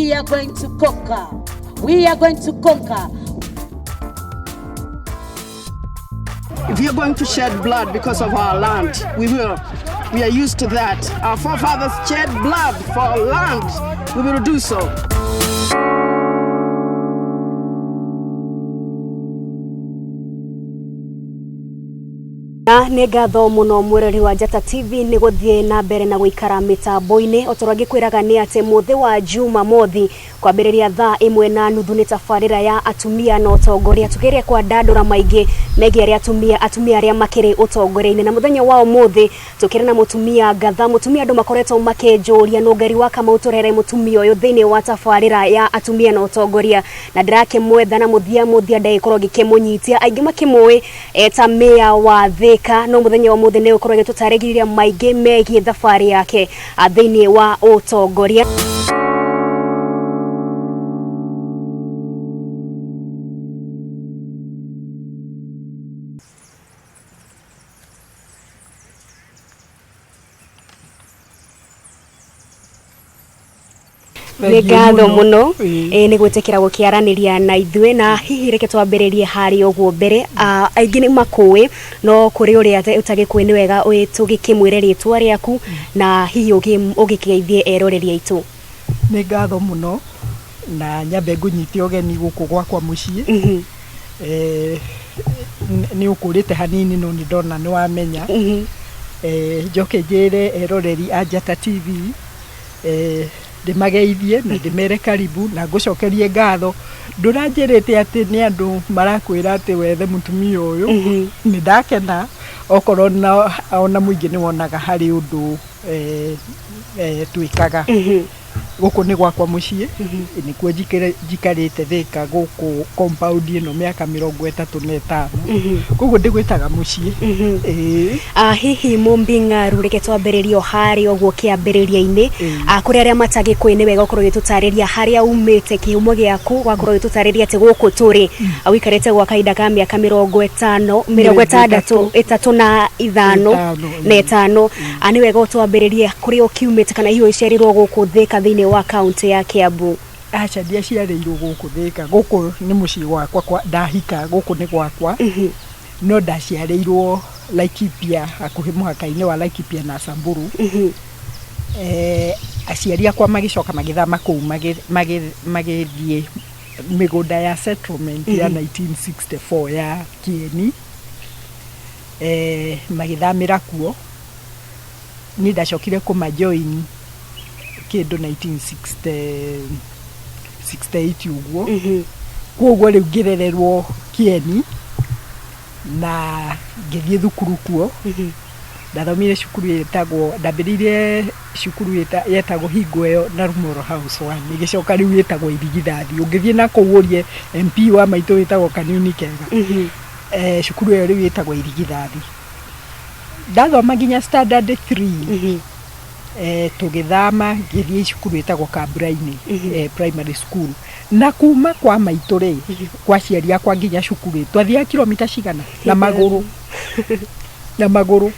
We are going to conquer. We are going to conquer. If you're going to shed blood because of our land, we will. We are used to that. Our forefathers shed blood for our land. We will do so. Na nĩ ngatho mũno mwĩrori wa Njata TV nĩ gũthiĩ na mbere na gũikara mĩtambo-inĩ. O ta ũrĩa ngĩkwĩraga nĩ atĩ mũthĩ wa Jumamothi kwambĩrĩria thaa 1:30 nĩ tabarĩra ya atumia na ũtongoria, tũgerie kwandandũra maingĩ megiĩ arĩa atumia arĩa makĩrĩ ũtongoria-inĩ. Na mũthenya wa ũmũthĩ tũkĩrĩ na mũtumia ngatha, mũtumia andũ makoretwo makĩnjũria nũngeri wa Kamau tũrehere mũtumia ũyũ thĩinĩ wa tabarĩra ya atumia na ũtongoria, na ndĩrakĩmwetha na mũthia mũthia ndagĩkorwo ngĩkĩmũnyitia. Aingĩ makĩmũĩ eta meya wa Thĩka, no mũthenya wa ũmũthĩ nĩ ũkorwo agĩtũtarĩria maingĩ megiĩ thabarĩ yake thĩinĩ wa ũtongoria. Nĩ ngatho mũno nĩ gwĩtĩkĩra gũkĩaranĩria na ithuĩ, na hihi reke twambĩrĩrie harĩ ũguo mbere. Aingĩ nĩ makũĩ, no kũrĩ ũrĩa ũtagĩkũĩ nĩ wega tũgĩkĩmwĩre rĩtwa rĩaku na hihi ũgĩkĩgeithie eroreri aitũ. Nĩ ngatho mũno na nyambe ngũnyite ũgeni gũkũ gwakwa mũciĩ. Nĩ ũkũrĩte hanini no nĩ ndona nĩ wamenya. Njoke njĩre eroreri a Njata TV ndĩmageithie na ndĩmere karibu na ngũcokerie ngatho. Ndũranjĩrĩte atĩ nĩ andũ marakwĩra atĩ wethe mũtumia ũyũ. Nĩ ndakena okorwo ona mũingĩ nĩ wonaga harĩ ũndũ twĩkaga. Gũkũ nĩ gwakwa mũciĩ, nĩkuo njikarĩte Thĩka gũkũ compound ĩno mĩaka 35. Koguo ndĩgwĩtaga mũciĩ. Hihi Mumbi Ng'aru, reke twambĩrĩrie o harĩa ũguo kĩambĩrĩria-inĩ. Kũrĩ arĩa matagĩkũĩ nĩ wega ũkorwo ũgĩtũtarĩria harĩa umĩte, kĩhumo gĩaku, ũgakorwo ũgĩtũtarĩria atĩ gũkũ tũrĩ ũikarĩte gwa kahinda ka mĩaka 50, 63, 35 na 5. Nĩ wega ũtwambĩrĩrie kũrĩa ũkiumĩte kana hihi ũciarĩirwo gũkũ Thĩka thĩinĩ wa kaunti ya Kiambu. Aca, ndiaciarĩirwo gũkũ Thĩka, gũkũ nĩ mũciĩ gwakwa, ndahika gũkũ nĩ gwakwa, no ndaciarĩirwo Laikipia, hakuhĩ mũhaka-inĩ wa Laikipia na Samburu. Aciari akwa magĩcoka magĩthama kũu magĩthiĩ mĩgũnda ya settlement ya 1964 ya Kieni. Magĩthamĩra kuo. Niĩ ndacokire kũmajoin kĩndũ 1968 ũguo. Koguo rĩu ngĩrererwo Kieni na ngĩthiĩ thukuru kuo. Ndathomire cukuru ĩtagwo, ndambĩrĩirie cukuru yetagwo hingo ĩyo Narumoro House 1, ĩgĩcoka rĩu ĩtagwo Irigithathi. Ũngĩthiĩ na kũu ũrie MP wa maitũ wĩtagwo Kanini Kega. Cukuru ĩyo rĩu ĩtagwo Irigithathi. Ndathoma nginya standard 3. Tũgĩthama ngĩthiĩ cukuru ĩtagwo Kambura-inĩ, primary school. Na kuma kwa maitũ rĩ, kwa aciari akwa nginya cukuru twathiaga kilomita cigana na magũrũ. Na magũrũ.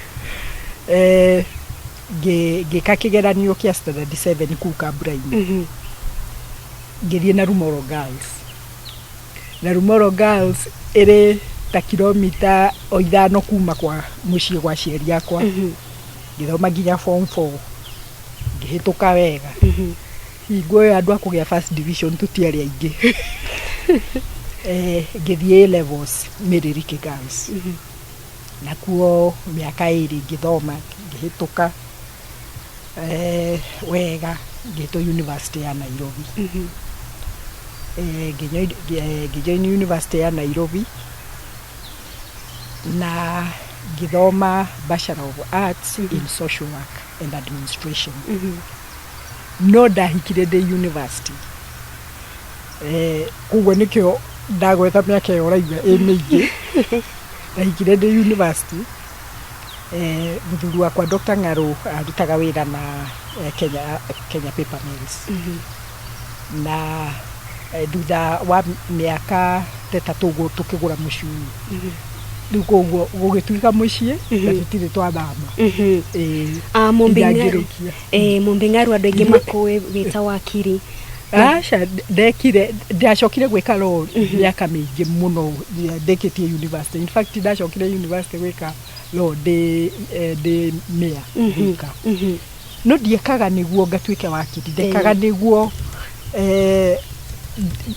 Ngĩka kĩgeranio kĩa standard 7 kũu Kambura-inĩ. Ngĩthiĩ Narumoro Girls. Narumoro Girls ĩrĩ ta kilomita o 5 kuma kwa mũciĩ gwa aciari akwa. Ngĩthoma nginya form 4. Ngĩhĩtũka wega. Hingo ĩyo andũ a kũgĩa first division tũtiarĩ aingĩ. Ngĩthiĩ A levels Mĩrĩrĩkĩ Girls. Nakuo mĩaka 2 ngĩthoma, ngĩhĩtũka wega, ngĩtwo University ya Nairobi. Ngĩjoin University ya Nairobi na ngĩthoma Bachelor of Arts in Social Work and Administration. No ndahikire ndĩ university. Koguo nĩkĩo ndagweta mĩaka ĩyo ũraigua ĩ mĩingĩ. Ndahikire ndĩ university. Mũthuri wakwa Dr. Ng'arũ arutaga wĩra na Kenya Paper Mills. Na thutha wa mĩaka 3 ũguo tũkĩgũra mũciĩ. Rĩu koguo gũgĩtuĩka mũciĩ na tũtirĩ twathama. Ndangĩrũkia. Mumbi Ng'aru andũ aingĩ makũĩ wĩ ta wakiri. Aca, ndekire, ndacokire gwĩka law mĩaka mĩingĩ mũno ndĩkĩtie university. In fact, ndacokire university gwĩka law ndĩ mayor Thika. No ndiekaga nĩguo ngatuĩke wakiri, ndekaga nĩguo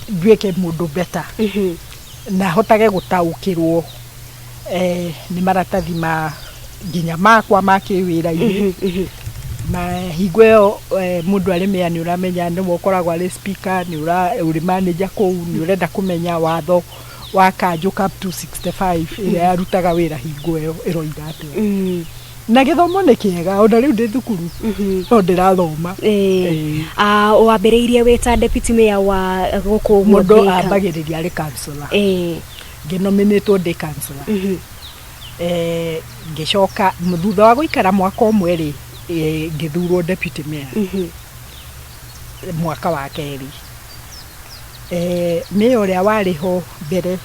nduĩke mũndũ better na hotage gũtaũkĩrwo nĩ maratathi ma nginya makwa ma kĩwĩra-inĩ. Ma hingo ĩyo mũndũ arĩ mayor, nĩ ũramenya nĩwe ũkoragwo arĩ speaker, nĩ ũrĩ manager kũu, nĩ ũrenda kũmenya watho wa kanjũ Cap 265 ĩrĩa yarutaga wĩra hingo ĩyo ĩroiga atĩa. Na gĩthomo nĩ kĩega, ona rĩu ndĩ thukuru no ndĩrathoma. Ĩĩ. Ah, wambĩrĩirie wĩ ta deputy mayor wa gũkũ ũguo Mũndũ Thika. ambagĩrĩria arĩ councillor. Ngĩnominĩtwo ndĩ councillor. Ngĩcoka thutha wa gũikara mwaka ũmwe rĩ, ngĩthurwo deputy mayor. Mwaka wa kerĩ, mayor ũrĩa warĩ ho mbere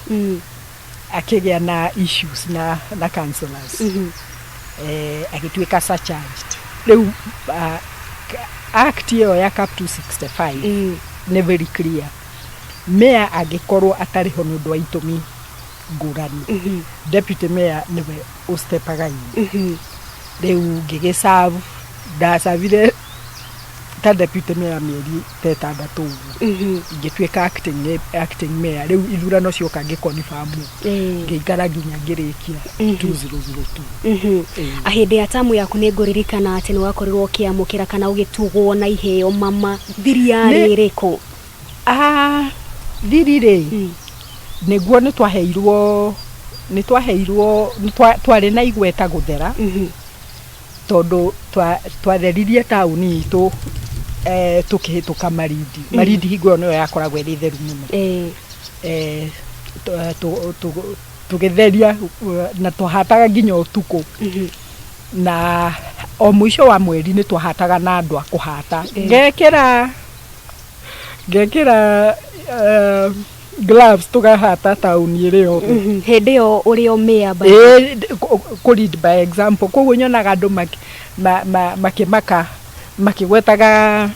akĩgĩa na issues na councillors, agĩtuĩka surcharged. Rĩu act ĩyo ya Cap 265 nĩ very clear: mayor angĩkorwo atarĩ ho nĩ ũndũ wa itũmi ngũrani, deputy mayor nĩwe ũstepaga in. Rĩu ngĩgĩserve, ndacavire ta deputy mayor mĩeri ta 6 ũguo, ngĩtuĩka acting mayor. Rĩu ithurano cioka ngĩconfirmwo, ngĩikara nginya ngĩrĩkia 2002. Hĩndĩ ya tamu yaku nĩ ngũririkana atĩ nĩ wakorirwo ũkĩamũkĩra kana ũgĩtugwo na iheo. Mama, thiri yarĩ ĩrĩkũ? Ah, thiri rĩ, nĩguo nĩ twaheirwo twarĩ na igweta gũthera, tondũ twatheririe taũni itũ, tũkĩhĩtũka Marindi. Marindi hingo ĩyo nĩyo yakoragwo ĩrĩ theru mũno. Tũgĩtheria na twahataga nginya ũtukũ, na o mũico wa mweri nĩ twahataga na andũ a kũhata. Ngekĩra gloves, tũkahata taũni ĩrĩ yothe. Hĩndĩ ĩyo ũrĩ o mayor Ĩĩ, kũ lead by example. Koguo nyonaga andũ makĩmaka makĩgwetaga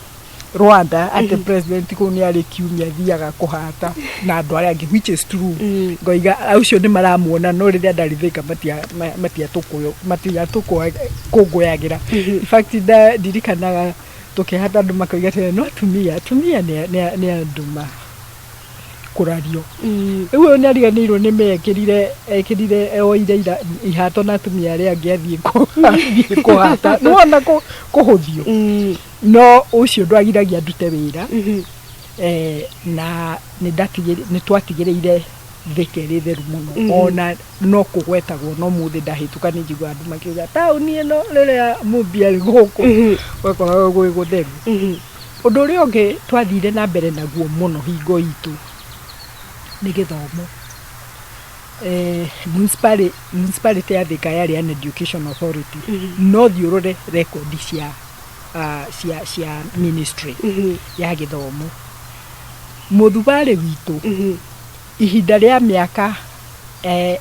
Rwanda atĩ president kũu nĩ arĩ kiumia athiaga kũhata na andũ arĩa angĩ, which is true. Ngoiga ũcio nĩ maramuona, no rĩrĩa ndarĩ Thika matiatũkũngũyagĩra. In fact, ndirikanaga tũkĩhata andũ makoiga atĩrĩ, no atumia nĩ andũ ma kũrario. Rĩu ũyũ nĩ ariganĩirwo nĩ mekĩrire ekĩrire oire ihato na atumia arĩa angĩ athiĩ kũhata, nĩwona kũhũthio. No ũcio ndwagiragia ndute wĩra. Na nĩ twatigĩrĩire Thika ĩrĩ theru mũno. Ona no kũgwetagwo no mũthĩ ndahĩtũka nĩ njiguaga andũ makiuga taũni ĩno rĩrĩa Mumbi arĩ gũkũ gwakoragwo gwĩ gũtheru. Ũndũ ũrĩa ũngĩ twathire na mbere naguo mũno hingo itũ nĩ gĩthomo. Municipality ya Thika yarĩ an education authority. No thiĩ ũrore rekondi cia ministry ya gĩthomo. Mũthubarĩ witũ ihinda rĩa mĩaka 3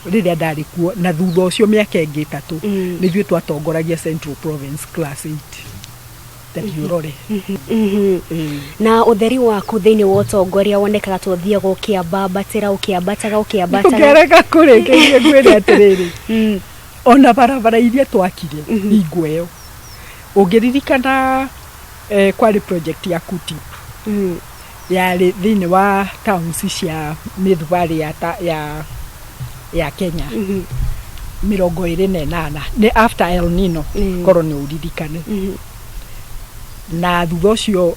rĩrĩa ndarĩ kuo, na thutha ũcio mĩaka ĩngĩ 3, nĩ ithuĩ twatongoragia Central Province class 8. Ta thiĩ ũrore. Ĩĩ. Na ũtheri waku thĩinĩ wa ũtongoria wonekaga ta ũthiaga ũkĩambambatĩra, ũkĩambataga, ũkĩambataga. Ũkĩreka kũrĩkĩrie ngwĩre atĩrĩrĩ, ona barabara iria twakire hingo ĩyo, ũngĩririkana, kwarĩ project ya Kutip yarĩ thĩinĩ wa towns cia mĩthubarĩ ya Kenya 28, nĩ after El Nino. Korwo nĩ ũririkane. Na thutha ũcio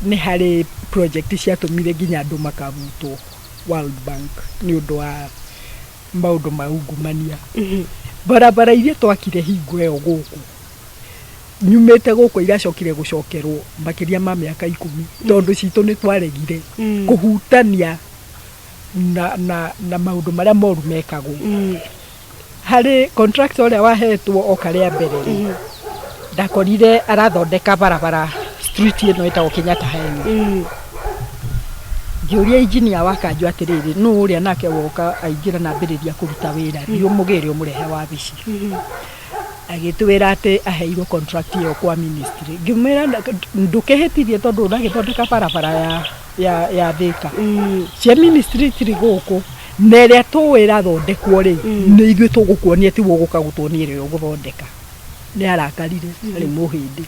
nĩ harĩ project ciatũmire nginya andũ makabutwo World Bank nĩ ũndũ wa maũndũ ma ungumania. Barabara iria twakire hingo ĩyo gũkũ nyumĩte gũkũ iracokire gũcokerwo makĩria ma mĩaka 10, tondũ citũ nĩ twaregire kũhutania na maũndũ marĩa moru mekagwo. Harĩ contractor ũrĩa wahetwo oka rĩa mbere rĩ, ndakorire arathondeka barabara street ĩno ĩtagwo Kenyatta Highway. Ngĩũria engineer wa kanjũ atĩrĩrĩ, nũ ũrĩa nake woka aingĩra na ambĩrĩria kũruta wĩra, thiĩ ũmũgĩre ũmũrehe wabici. Agĩtwĩra atĩ aheirwo contract ĩyo kwa ministry. Ngĩmwĩra ndũkĩhĩtirie tondũ ũragĩthondeka barabara ya Thĩka cia ministry itirĩ gũkũ, na ĩrĩa tũĩ ĩrathondekwo rĩ, nĩ ithuĩ tũgũkuonia, ti ũgũka gũtuonia ĩrĩa ũgũthondeka. Nĩ arakarire, arĩ mũhĩndĩ,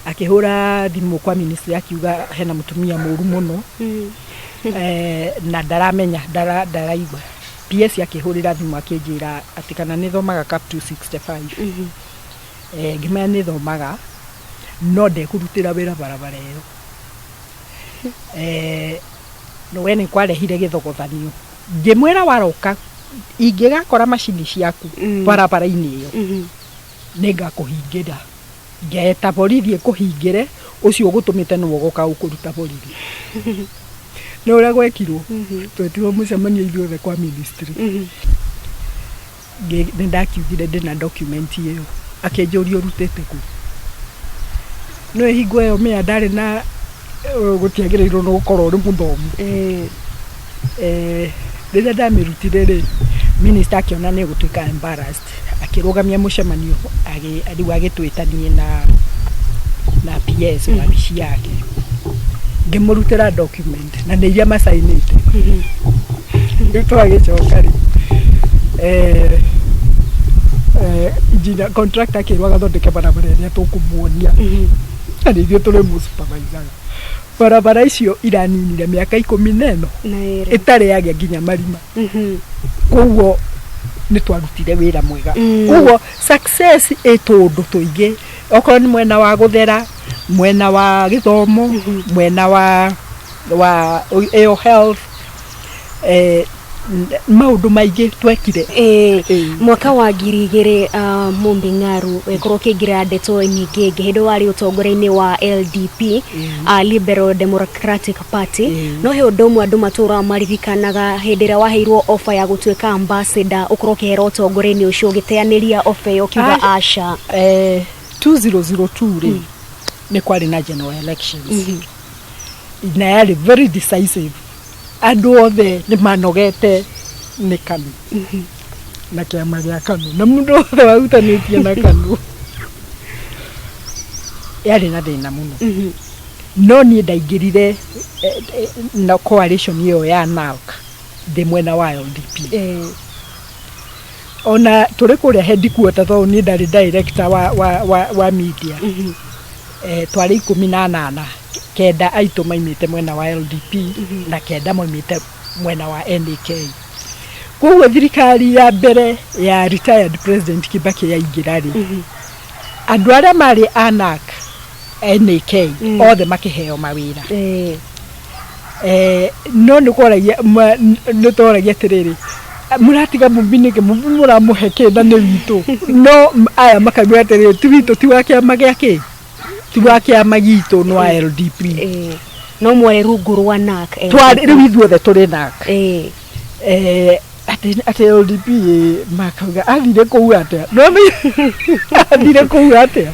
akĩhũra thimũ kwa ministry akiuga hena mũtumia mũru mũno na ndaramenya ndaraigua. PS akĩhũrĩra thimũ akĩnjĩra atĩ kana nĩ thomaga CAP 265. Ngĩmenya nĩ thomaga no ndekũrutĩra wĩra barabara ĩyo. No we nĩ kwarehire gĩthogothanio. Ngĩmwĩra waroka ingĩgakora macini ciaku barabara-inĩ ĩyo, nĩ ngakũhingĩra, ngeta borithi ĩkũhingĩre, ũcio ũgũtũmĩte nĩwe ũgoka ũkũruta borithi. Nĩ ũrĩa gwekirwo, twetirwo mũcemanio ithuothe kwa ministry. Nĩ ndakiugire ndĩna document ĩyo. Akĩnjũria ũrutĩte kũ? No hingo ĩyo mĩa ndarĩ na gũtiagĩrĩirwo nĩ gũkorwo ũrĩ mũthomu. Rĩrĩa ndamĩrutire rĩ, minister akĩona nĩ gũtuĩka embarrassed, akĩrũgamia mũcemanio, rĩu agĩtwĩta niĩ na PS wabici yake. Ngĩmũrutĩra document na nĩ iria macainĩte. Rĩu twagĩcoka rĩ, engineer contractor akĩrwo agathondeke barabara ĩrĩa tũkũmuonia, na nĩ ithuĩ tũrĩ mũsupervisaga. Barabara icio iraninire mĩaka 14 Na ĩrĩ. ĩtarĩ yagĩa nginya marima. Koguo nĩ twarutire wĩra mwega. Koguo success ĩ tũũndũ tũingĩ, okorwo nĩ mwena wa gũthera, mwena wa gĩthomo, mwena wa ĩyo health, maũndũ maingĩ twekire. Mwaka wa 2000, Mumbi Ng'aru, wekorwo ũkĩingĩra ndeto nyingĩ ĩngĩ hĩndĩ warĩ ũtongoria-inĩ wa LDP, Liberal Democratic Party. No he ũndũ ũmwe andũ matũraga maririkanaga, hĩndĩ ĩrĩa waheirwo offer ya gũtuĩka ambassador, ũkorwo ũkĩhera ũtongoria-inĩ ũcio, ũgĩteanĩria offer ĩyo ũkiuga aca. 2002 rĩ, nĩ kwarĩ na general elections na yarĩ very decisive. Andũ othe nĩ manogete nĩ KANU na kĩama gĩa KANU na mũndũ wothe wahutanĩtie na KANU. Yarĩ na thĩna mũno, no niĩ ndaingĩrire na coalition ĩyo ya NALC ndĩ mwena wa LDP. Ona tũrĩ kũrĩa headquarter, tondũ niĩ ndarĩ director wa media, twarĩ 18, kenda aitũ maimĩte mwena wa LDP na kenda maimĩte mwena wa NAK. Koguo thirikari ya mbere ya retired President Kibaki yaingĩra rĩ, andũ arĩa marĩ a NAK NAK othe makĩheo mawĩra. No nĩ kwaragia nĩ tworagia atĩrĩrĩ, mũratiga Mumbi nĩkĩ? Mumbi mũramũhe kĩ na nĩ witũ? No aya makaigua atĩrĩrĩ, ti witũ, ti wa kĩama gĩa kĩ, ti wa kĩama gitũ, nĩ wa LDP. No mwarĩ rungu rwa NAK LDP. Twarĩ rĩu ithuothe tũrĩ NAK. Atĩ LDP ĩ, makauga athire kũu atĩa? No athire kũu atĩa?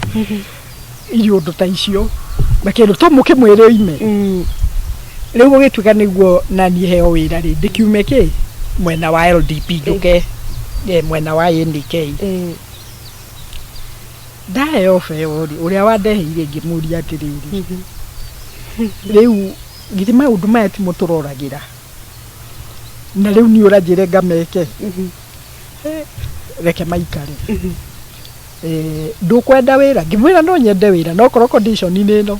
Iũndũ ta icio makĩrwo tũmũkĩmwĩre oime. Rĩu gũgĩtuĩka nĩguo naniĩ heo wĩra rĩ, ndĩkiume kĩ mwena wa LDP njũke mwena wa NDK. Ndaheo beo rĩ, ũrĩa wandeheire ngĩmũria atĩrĩrĩ, rĩu githĩ maũndũ maya timo tũroragĩra na rĩu niĩ ũranjĩre ngameke? Reke maikare. Ndũkwenda wĩra? Ngĩmwĩra no nyende wĩra, no korwo condition nĩ ĩno,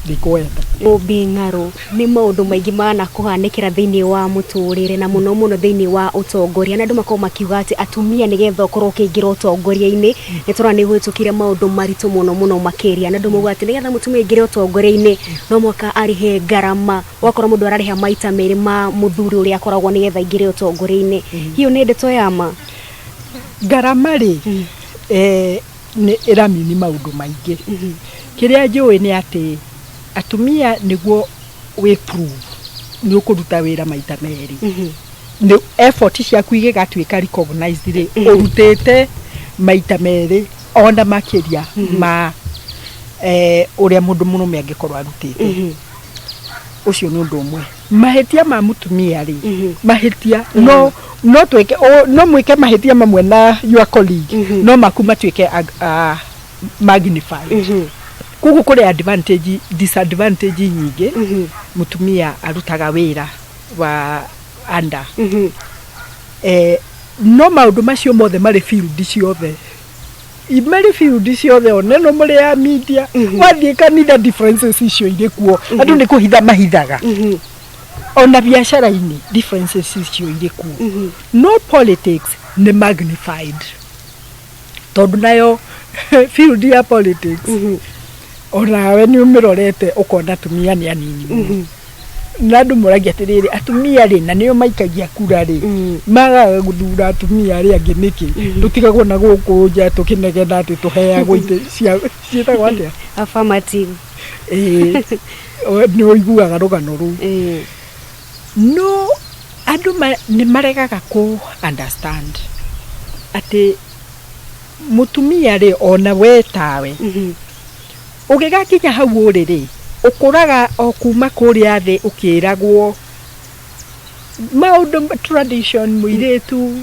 ndikwenda. Mumbi Ng'aru, nĩ maũndũ maingĩ manakũhanĩkĩra thĩinĩ wa mũtũrĩre na mũno mũno thĩinĩ wa ũtongoria, na andũ makorwo makiuga atĩ atumia nĩgetha ũkorwo ũkĩingĩra ũtongoria-inĩ nĩ tũrona nĩ ũhĩtũkire maũndũ maritũ mũno mũno makĩria, na andũ mauga atĩ nĩgetha mũtumia aingĩre ũtongoria-inĩ no mũhaka arĩhe ngarama, ũgakora mũndũ ararĩha maita merĩ ma mũthuri ũrĩa akoragwo nĩgetha aingĩre ũtongoria-inĩ. Hiyo nĩ ndeto ya ma? Ngarama rĩ, nĩ ĩramini maũndũ maingĩ. Kĩrĩa njũĩ nĩ atĩ atumia nĩguo wĩ prove nĩ ũkũruta wĩra maita merĩ, nĩ effort ciaku igĩgatuĩka recognized rĩ, ũrutĩte maita merĩ ona makĩria ma ũrĩa mũndũ mũrũme angĩkorwo arutĩte. Ũcio nĩ ũndũ ũmwe. Mahĩtia ma mũtumia rĩ, mahĩtia no twĩke no mwĩke mahĩtia mamwe na your colleague, no maku matuĩke magnified. Koguo kũrĩ advantage, disadvantage nyingĩ mũtumia arutaga wĩra wa under. No maũndũ macio mothe marĩ field ciothe, marĩ field ciothe, oneno mũrĩ ya media, wathiĩ kanitha, differences icio irĩ kuo, andũ nĩ kũhitha mahithaga. Ona biacara-inĩ differences icio irĩ kuo, no politics nĩ magnified, tondũ nayo field ya politics, onawe nĩ ũmĩrorete ũkona atumia nĩ anini mũno, na andũ moragia atĩrĩrĩ, atumia rĩ, na nĩo maikagia kura rĩ, magaga gũthura atumia arĩa angĩ nĩkĩ? Tũtigagwo na gũkũ nja tũkĩnegena atĩ tũheagwo itĩ cia ciĩtagwo atĩa? Affirmative. Ĩĩ, nĩ ũiguaga rũgano rũu. No andũ nĩ maregaga kũ understand atĩ mũtumia rĩ, ona we tawe ũgĩgakinya hau ũrĩ rĩ, ũkũraga o kuma kũrĩa thĩ ũkĩragwo maũndũ tradition, mũirĩtu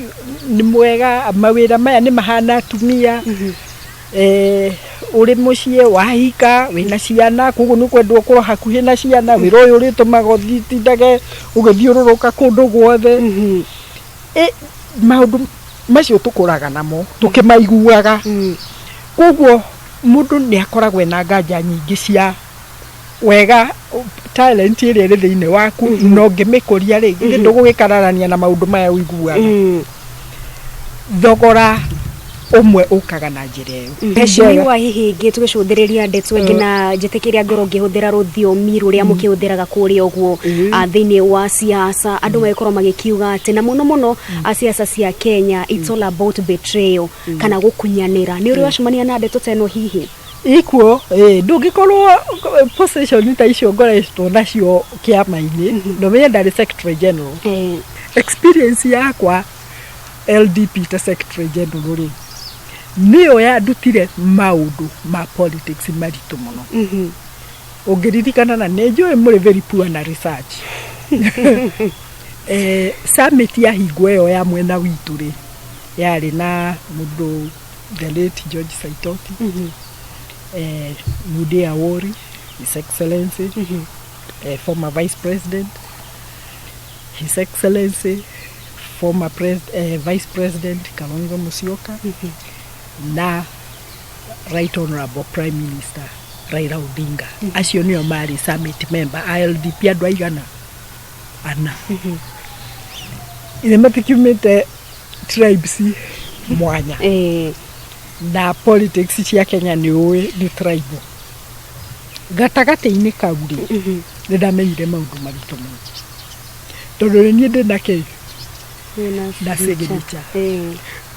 nĩ mwega, mawĩra maya nĩ mahana atumia, ũrĩ mũciĩ wahika wĩna ciana, koguo nĩ ũkwendwo ũkorwo hakuhĩ na ciana, wĩra ũyũ ũrĩtũmaga ũtindage ũgĩthiũrũrũka kũndũ guothe. Maũndũ macio tũkũraga namo tũkĩmaiguaga, koguo mũndũ nĩ akoragwo ena nganja nyingĩ cia wega talent ĩrĩa ĩrĩ thĩinĩ waku, na ũngĩmĩkũria rĩ, githĩ ndũgũgĩkararania na maũndũ maya ũiguaga? Thogora ũmwe ũkaga na njĩra ĩyo. Mheshimiwa, hihi ingĩ tũgĩcũthĩrĩria ndeto ĩngĩ, na njĩtĩkĩria ngorwo ngĩhũthĩra rũthiomi rũrĩa mũkĩhũthĩraga kũrĩa ũguo thĩinĩ wa siasa, andũ magĩkorwo magĩkiuga atĩ na mũno mũno siasa cia Kenya, it's all about betrayal kana gũkunyanĩra. Nĩ ũrĩ wacemania na ndeto ta ĩno hihi? Ikuo ndũngĩkorwo position ta icio ngoretwo nacio kĩama-inĩ na ũmenye ndarĩ secretary general. Experience yakwa LDP ta secretary general rĩ, nĩyo yandutire maũndũ ma politics maritũ mũno. Ũngĩririkana, na nĩ njũĩ mũrĩ very poor na research, summit yahingwo ĩyo ya mwena witũ rĩ, yarĩ na mũndũ the late George Saitoti, Mude Awori, His Excellency former Vice President, His Excellency former Vice President Kalonzo Musyoka, na Right Honorable Prime Minister Raila Odinga. Acio nĩo marĩ summit member a LDP, andũ aigana ana. Ithe matikiumĩte tribes mwanya, na politics cia Kenya nĩ ũĩ nĩ tribal. Gatagatĩ-inĩ kau rĩ, nĩ ndamenyire maũndũ maritũ mũno, tondũ nĩ niĩ ndĩ na kĩ na signature.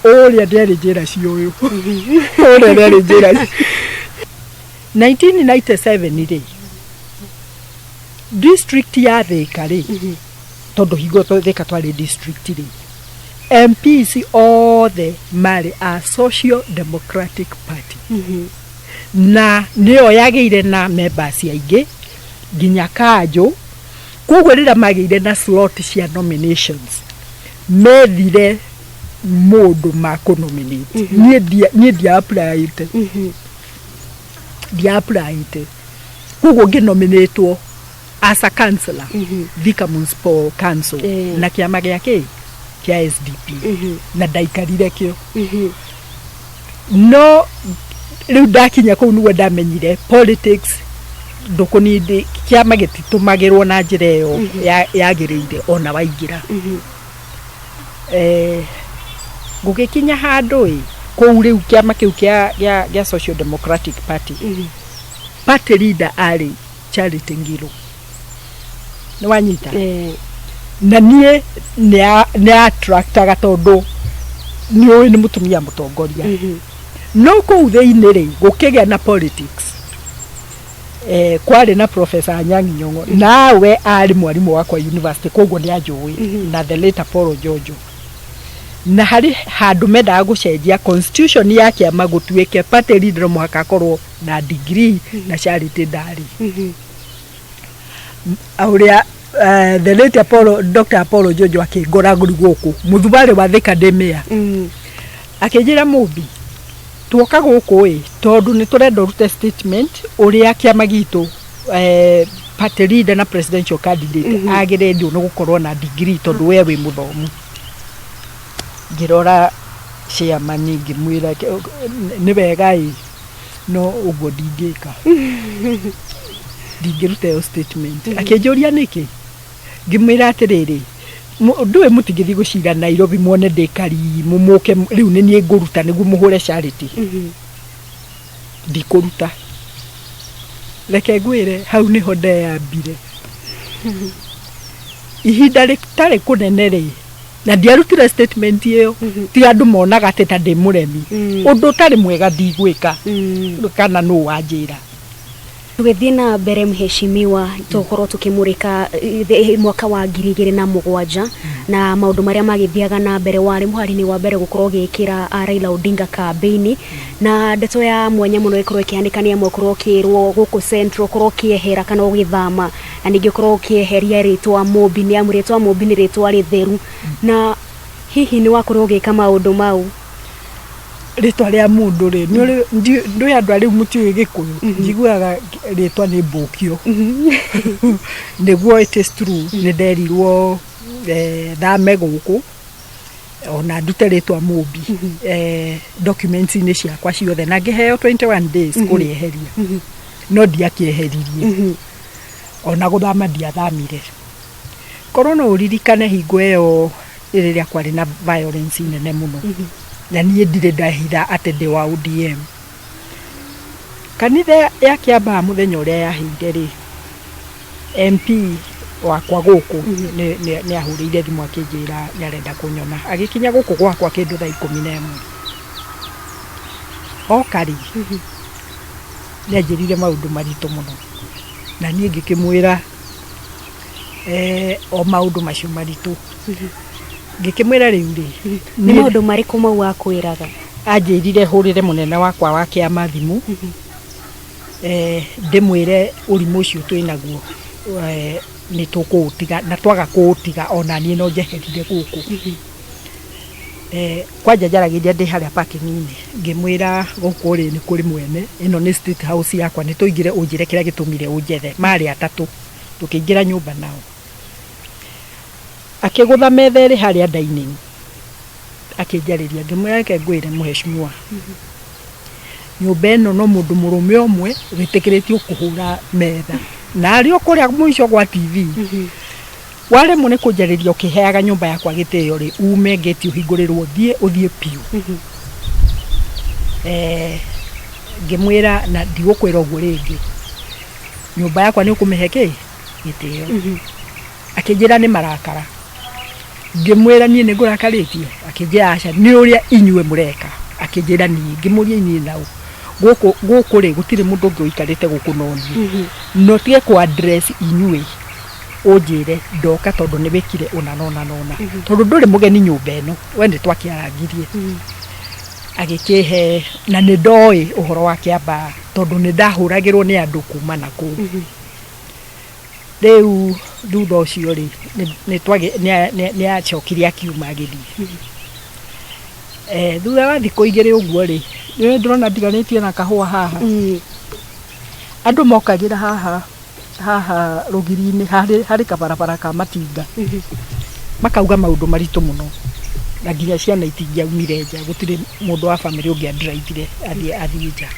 Ũrĩa ndĩarĩ njĩra cio ũyũ, ũrĩa ndĩarĩ njĩra 1997 rĩ, district ya Thika rĩ, tondũ hingo Thika twarĩ district rĩ, MPs othe marĩ a Social Democratic Party, na nĩyo yagĩire na members aingĩ nginya kanjũ. Koguo rĩrĩa magĩire na slot cia nominations, methire mũndũ makũnominate. Niĩ ndia applyĩte, ndia applyĩte, koguo ngĩnominatwo as a councillor, Thika Municipal Council, na kĩama gĩa kĩ kĩa SDP, na ndaikarire kĩo. No rĩu ndakinya kũu nĩguo ndamenyire politics ndũkũnindi, kĩama gĩtitũmagĩrwo na njĩra ĩyo yagĩrĩire ona waingĩra. Gũgĩkinya handũ ĩ kũu rĩu kĩama kĩu kĩa Social Democratic Party, party leader arĩ Charity Ngilu, nĩ wanyita? Na niĩ nĩ attractaga tondũ nĩ ũĩ nĩ mũtumia mũtongoria. No kũu thĩinĩ rĩ, gũkĩgĩa na politics. Kwarĩ na Professor Anyang'i Nyong'o, nawe arĩ mwarimũ wakwa university, koguo nĩ anjũĩ, na the later Paul Jojo, na harĩ handũ mendaga gũcenjia constitution ya kĩama gũtuĩke party leader no mũhaka akorwo na degree, na Charity ndarĩ. Ũrĩa the late Apollo, Dr. Apollo Jojo akĩngora gũkũ mũthubarĩ wa Thika ndĩ mayor, akĩnjĩra, "Mũmbi, tuoka gũkũ ĩ tondũ nĩ tũrenda ũrute statement ũrĩa kĩama gitũ party leader na presidential candidate agĩrĩirwo nĩ gũkorwo na degree tondũ we wĩ mũthomu." Ngĩrora chairman ngĩmwĩra, "Nĩ wega ĩ, no ũguo ndingĩka, ndingĩruta ĩyo statement." Akĩnjũria nĩkĩ. Ngĩmwĩra atĩrĩrĩ, ndũĩ mũtingĩthiĩ gũcira Nairobi muone ndĩ karimũ, mũke rĩu nĩ niĩ ngũruta nĩguo mũhũre charity. Ndikũruta. Reke ngwĩre, hau nĩho ndeyambire ihinda rĩtarĩ kũnene rĩ, na ndiarutire statement ĩyo tiga andũ monaga atĩ ta ndĩ mũremi. Ũndũ ũtarĩ mwega ndigwĩka kana nũ wanjĩra. Tũgĩthiĩ na mbere, mheshimiwa, tũkorwo tũkĩmũrĩka mwaka wa 2007 na maũndũ marĩa magĩthiaga na mbere. Warĩ mũhari-inĩ wa mbere gũkorwo ũgĩkĩra Raila Odinga kambĩini, na ndeto ya mwanya mũno ĩkorwo ĩkĩhanĩka nĩ amwe ũkorwo ũkĩrwo gũkũ Central ũkorwo ũkĩehera kana ũgĩthama, na ningĩ ũkorwo ũkĩeheria rĩtwa Mũmbi, nĩ amu rĩtwa Mũmbi nĩ rĩtwa rĩtheru. Na hihi nĩ wakorwo ũgĩka maũndũ mau? Rĩtwa rĩa mũndũ rĩ, ndũĩ andũ arĩu mũtiũĩ Gĩkũyũ, njiguaga rĩtwa nĩ mbũkio nĩguo. It is true, nĩ nderirwo thame gũkũ ona ndute rĩtwa Mũmbi documents-inĩ ciakwa ciothe, na ngĩheo 21 days kũrĩeheria, no ndiakĩeheririe, ona gũthama ndiathamire. Korwo no ũririkane hingo ĩyo rĩrĩa kwarĩ na violence nene mũno, na niĩ ndirĩ ndahitha atĩ ndĩ wa ODM. Kanitha ya Kĩambaa mũthenya ũrĩa yahĩire rĩ, MP wakwa gũkũ nĩ ahũrĩire thimũ akĩnjĩra nĩ arenda kũnyona. Agĩkinya gũkũ gwakwa kĩndũ thaa 11. Oka rĩ, nĩ anjĩrire maũndũ maritũ mũno, na niĩ ngĩkĩmwĩra o maũndũ macio maritũ. Ngĩkĩmwĩra rĩu rĩ, Nĩ maũndũ marĩkũ mau akwĩraga? Anjĩrire hũrĩre mũnene wakwa wa kĩama thimũ, ndĩmwĩre ũrimũ ũcio twĩnaguo nĩ tũkũũtiga, na twaga kũũtiga ona niĩ no njeherire gũkũ. Kwanja njaragĩria ndĩ harĩa parking-inĩ, ngĩmwĩra gũkũ rĩ nĩ kũrĩ mwene, ĩno nĩ state house yakwa, nĩ tũingĩre ũnjĩre kĩrĩa gĩtũmire ũnjethe. Marĩ atatũ, tũkĩingĩra nyũmba nao. Akĩgũtha metha ĩrĩ harĩa dining, akĩnjarĩria. Ngĩmwĩra, "Reke ngwĩre mheshimiwa, nyũmba ĩno no mũndũ mũrũme ũmwe wĩtĩkĩrĩtio kũhũra metha, na arĩ o kũrĩa mũico gwa TV. Waremwo nĩ kũnjarĩria ũkĩheaga nyũmba yakwa gĩtĩo rĩ, ume ngĩti ũhingũrĩrwo thiĩ ũthiĩ biũ." Ngĩmwĩra, "Na ndigũkwĩra ũguo rĩngĩ, nyũmba yakwa nĩ ũkũmĩhe kĩ gĩtĩo." Akĩnjĩra nĩ marakara. Ngĩmwĩra, "Niĩ nĩ ngũrakarĩtie?" Akĩnjĩra, "Aca, nĩ ũrĩa inyuĩ mũreka." Akĩnjĩra niĩ. Ngĩmũria, "Inyuĩ nao gũkũ gũkũ rĩ, gũtirĩ mũndũ ũngĩ ũikarĩte gũkũ no niĩ, no tige kũ address inyuĩ, ũnjĩre ndoka tondũ nĩ wĩkire ũna na ũna na ũna, tondũ ndũrĩ mũgeni nyũmba ĩno, we nĩ twakĩarangirie." Agĩkĩhe na nĩ ndoĩ ũhoro wa Kĩambaa tondũ nĩ ndahũragĩrwo nĩ andũ kuma na kũu. Rĩu thutha ũcio rĩ, nĩ acokire akiuma agĩthiĩ. Thutha wa thikũ 2 ũguo rĩ, nĩ ndĩrona ndiganĩtie na kahũa haha. Andũ mokagĩra haha haha rũgiri-inĩ harĩ kabarabara ka matinga, makauga maũndũ maritũ mũno, na nginya ciana itingĩaumire nja, gũtirĩ mũndũ wa bamĩrĩ ũngĩandiraithire athiĩ nja.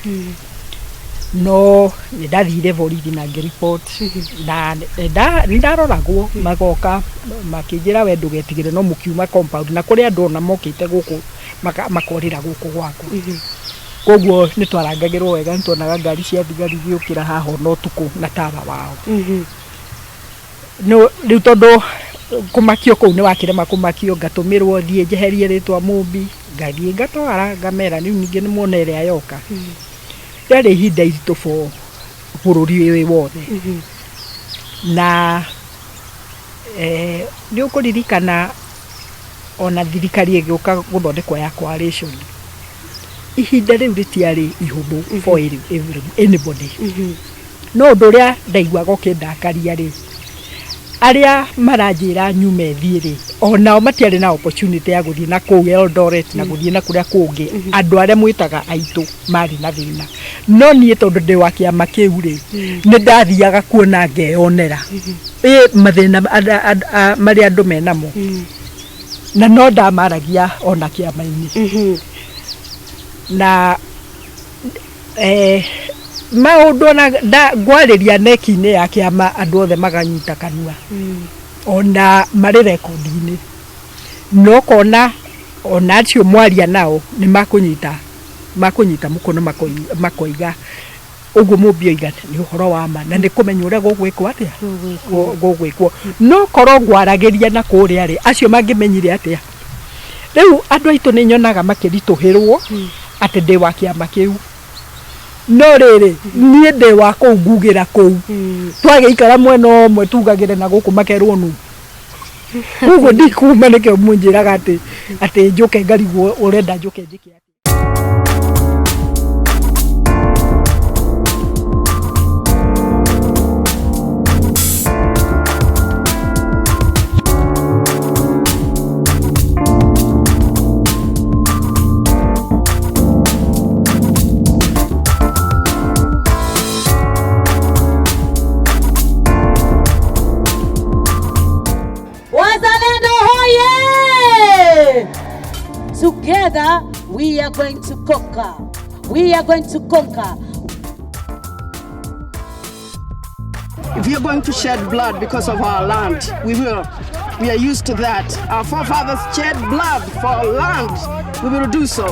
No nĩ ndathire borithi na ngĩ-report, na nĩ ndaroragwo, magoka makĩnjĩra, "We ndũgetigĩre, no mũkiuma compound." Na kũrĩ andũ ona mokĩte gũkũ makorĩra gũkũ gwakwa, koguo nĩ twarangagĩrwo wega. Nĩ tuonaga ngari cia thigari igĩũkĩra haha ona ũtukũ na tawa wao. No rĩu tondũ kũmakio kũu nĩ wakĩrema kũmakio, ngatũmĩrwo thiĩ njeherie rĩtwa Mũmbi, ngathiĩ ngatwara, ngamera rĩu ningĩ nĩ muona ĩrĩa yoka. Rĩarĩ ihinda iritũ for bũrũri wĩ wothe. Na nĩ ũkũririkana ona thirikari ĩgĩũka gũthondekwo ya coalition, ihinda rĩu rĩtiarĩ ihũthũ for anybody. No ũndũ ũrĩa ndaiguaga ũkĩndakaria rĩ, Arĩa maranjĩra nyume thiĩ rĩ, onao matiarĩ na opportunity ya gũthiĩ na kũu Eldoret na gũthiĩ na kũrĩa kũngĩ. Andũ arĩa mwĩtaga aitũ marĩ na thĩna, no niĩ tondũ ndĩ wa kĩama kĩu rĩ, nĩ ndathiaga kuona ngeyonera ĩ mathĩna marĩa andũ menamo, na no ndamaragia ona kĩama-inĩ. Na maũndũ ona ngwarĩria neki-inĩ ya kĩama, andũ othe maganyita kanua, ona marĩ rekondi-inĩ, no kona ona acio mwaria nao nĩ makũnyita mũkono, makoiga ũguo Mũmbi oiga nĩ ũhoro wa ma, na nĩ kũmenya ũrĩa gũgwĩkwo atĩa, gũgwĩkwo. No korwo ngwaragĩria na kũrĩa rĩ, acio mangĩmenyire atĩa? Rĩu andũ aitũ nĩ nyonaga makĩritũhĩrwo atĩ ndĩ wa kĩama kĩu, no rĩrĩ, niĩ ndĩ wa kũu, ngugĩra kũu, twagĩikara mwena ũmwe tugagĩre na gũkũ makerwo nu, koguo ndikuma. Nĩkĩo mũnjĩraga atĩ njũke ngarigwo ũrenda njũke njĩke atĩa. Wazalendo hoye! Together we are going to conquer. We are going to conquer. If you're going to shed blood because of our land, we will. We are used to that. Our forefathers shed blood for land. We will do so.